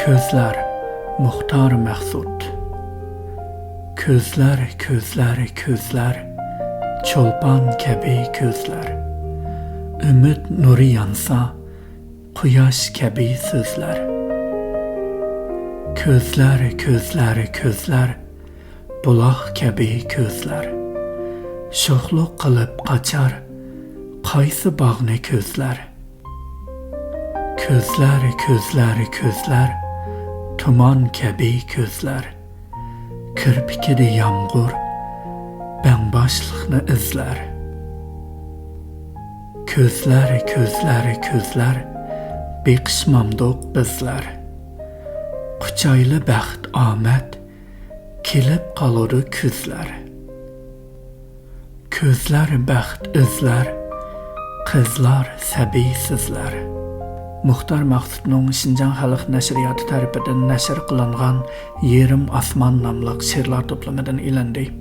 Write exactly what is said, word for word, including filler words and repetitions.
كۆزلەر، مۇختار مەخسۇت. كۆزلەر، كۆزلەر، كۆزلەر، چولپان كەبى كۆزلەر. ئۈمىد نۇرى يانسا، قۇياش كەبى سۆزلەر. كۆزلەر، كۆزلەر، كۆزلەر، بۇلاق كەبى كۆزلەر. شوخلۇق قىلىپ قاچار، قايسى باغنى كۆزلەر؟ كۆزلەر، كۆزلەر، كۆزلەر، تۇمان كەبى كۆزلەر. كىرپىكىدە يامغۇر، بەڭباشلىقنى ئىزلەر. كۆزلەر، كۆزلەر، كۆزلەر، بېقىشمامدۇق بىزلەر. قۇچايلى بەخت ئامەت، كېلىپ قالىدۇ كۈزلەر. كۆزلەر بەخت ئىزلەر، قىزلار سەبىي سىزلەر. مۇختار مەخسۇتنىڭ شىنجاڭ خەلق نەشرىياتى تەرىپىدىن نەشر قىلىنغان يېرىم ئاسمان ناملىق شېئىرلار توپلىمىدىن ئېلىندى.